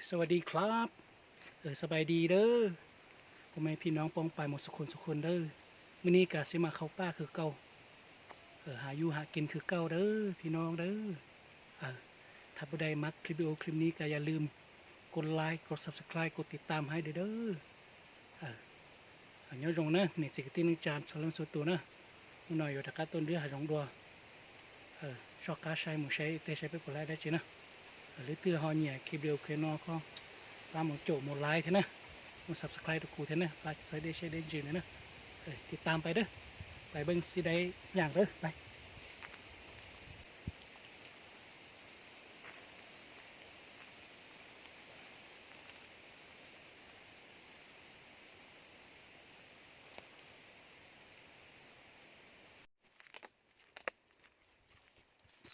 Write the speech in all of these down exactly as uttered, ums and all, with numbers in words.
สวัสดีครับ เออ สบายดีเด้อ พ่อแม่พี่น้องป้องปายหมดสุคนสุคนเด้อ มื้อนี้กะสิมาเข้าป่าคือเก่า เออ หาอยู่หากินคือเก่าเด้อ พี่น้องเด้อ เออ ถ้าผู้ใดมักคลิปวิดีโอคลิปนี้ก็อย่าลืมกดไลค์ กด Subscribe กดติดตามให้เด้อ เออ အမျိုးစုံနဲ့နေစီကတိနုကြံဆိုလုံးဆိုတူနော် မနော်ရတကတ်တွန်ဒွေဟရုံဒွေ အဲ ရှော့ကားဆိုင်မူဆိုင်တဲဆိုင်ပဲပူလိုက်တဲ့ချင်းနော် အဲ လီတူဟောညံခီဘျိခဲနော်ခီ ပါမူကြိုမူလိုက်ထဲနော် မူ Subscribe တကူထဲနော် ပါဆွဲတဲ့ share တဲ့ချင်းနော် အဲ ติดตามไปเด้อ ไปเบิ่งสิได้หยังเด้อ ไป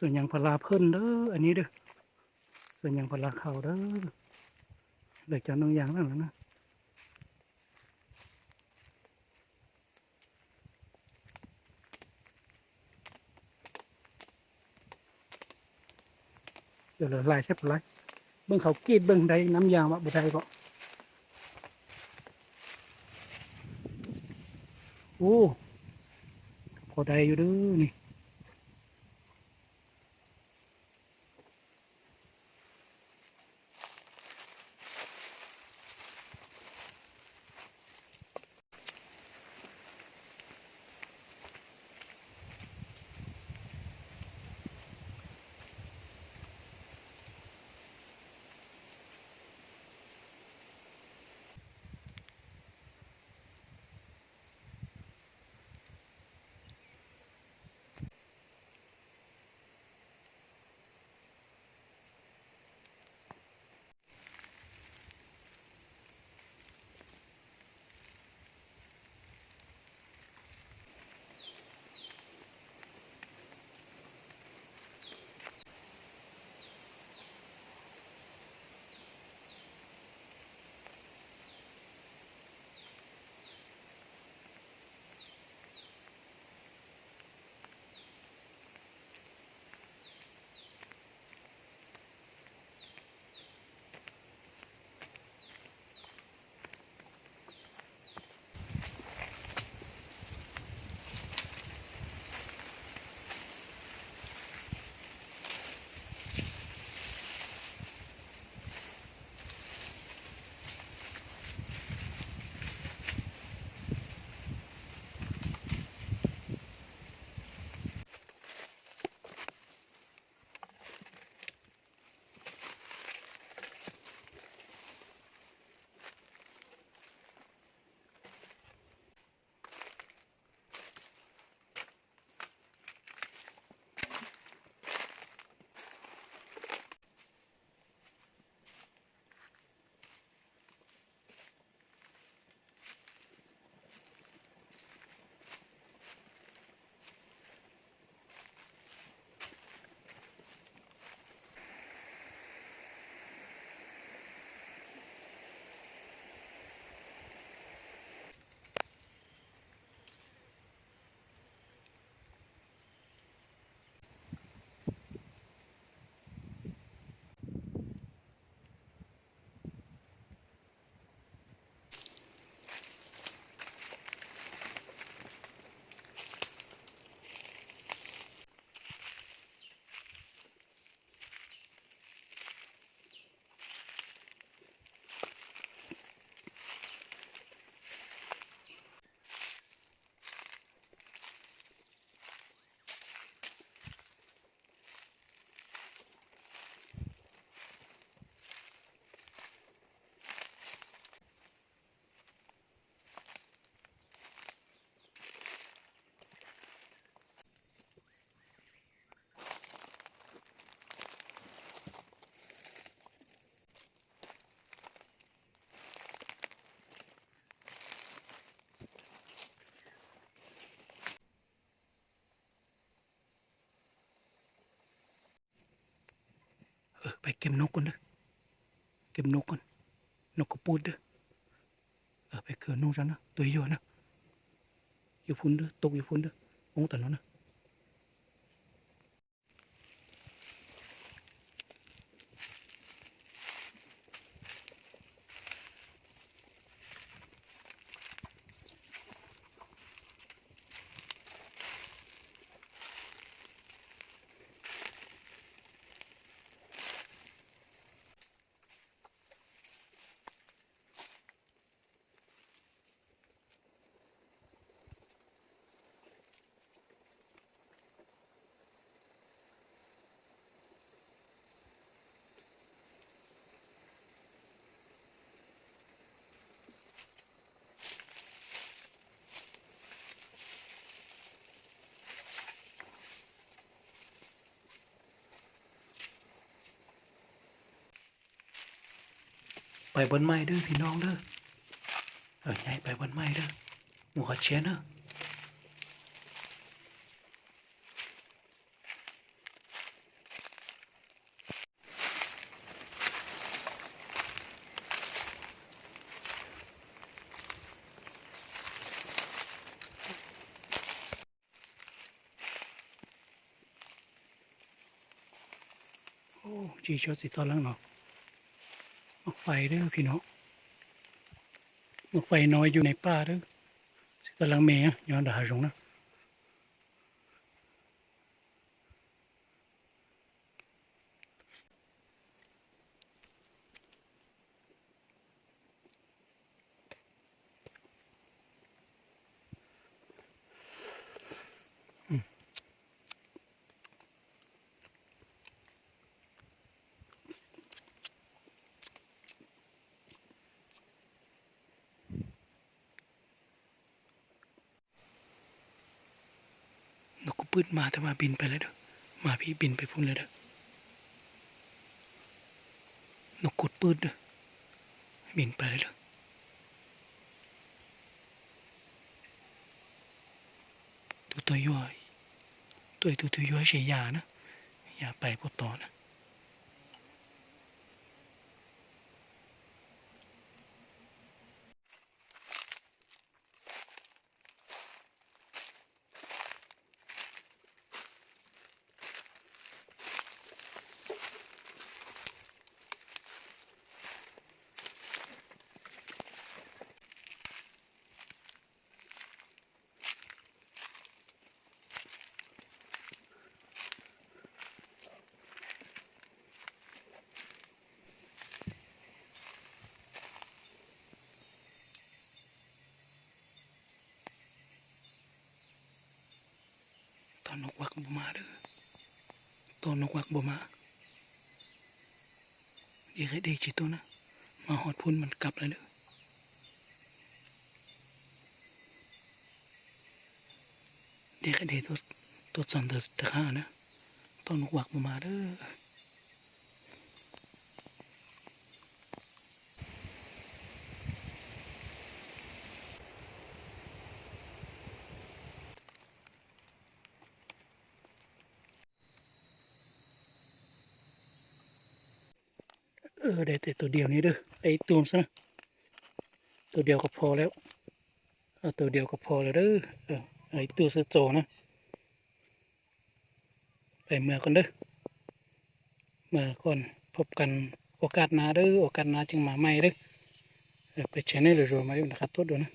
สวนยางพาราเพิ่นเด้อ อันนี้เด้อ สวนยางพาราเขาเด้อ เหลือจากน้องยางนั่นแหละนะ เดี๋ยวเหลือหลายแซ่บหลาย เบิ่งเขากรีดเบิ่งได้น้ำยางวะบ่ได้ก็ โอ้ พอได้อยู่เด้อนี่เออ ไปเก็บนกก่อนเด้อ เก็บนกก่อน นกกระปูดเด้อ เออ ไปเคือนุ่งซะนะ ตัวเยอะนะ อยู่พุ้นเด้อ ตกอยู่พุ้นเด้อ มองแต่นั้นนะ ไปบ่อนใหม่เด้อพี่น้องเด้อ เออ ย้ายไปบ่อนใหม่เด้อ หมู่ขอเชียร์เด้อ โอ้ จีชอดสีตอนหลังเนาะ หมากไฟเด้อพี่น้อง หมากไฟน้อยอยู่ในป่าเด้อ สีตอนหลังเมย์อะ ย้อนด่าหาจงนะ นกกระปืดมาแต่ว่าบินไปแล้วเด้อ มาพี่บินไปพุ่นแล้วเด้อ นกกระปืดเด้อ บินไปแล้วเด้อ ตัวตัวย่อย ตัวตัวตัวย่อยใช้ยานะ ยาไปพวกต่อนะ ตอนนกวักบ่มาเด้อ ตอนนกวักบ่มา เดี๋ยวให้เดจิโตนะ มาฮอดพุ่นมันกลับแล้วเด้อ เดี๋ยวให้เดตัว ตัวสอนเดอตะข้านะ ตอนนกวักบ่มาเด้อ เออ ได้แต่ตัวเดียวนี้เด้อ ได้อีกตูมซะนะ ตัวเดียวก็พอแล้ว เอาตัวเดียวก็พอแล้วเด้อ เออ เอาอีกตัวซะโจนะ ไปเมือก่อนเด้อ เมือก่อน พบกันโอกาสหน้าเด้อ โอกาสหน้าจึงมาใหม่เด้อ เออ ไปแชนแนลเดียวมาอยู่นะครับ โทษด้วยนะ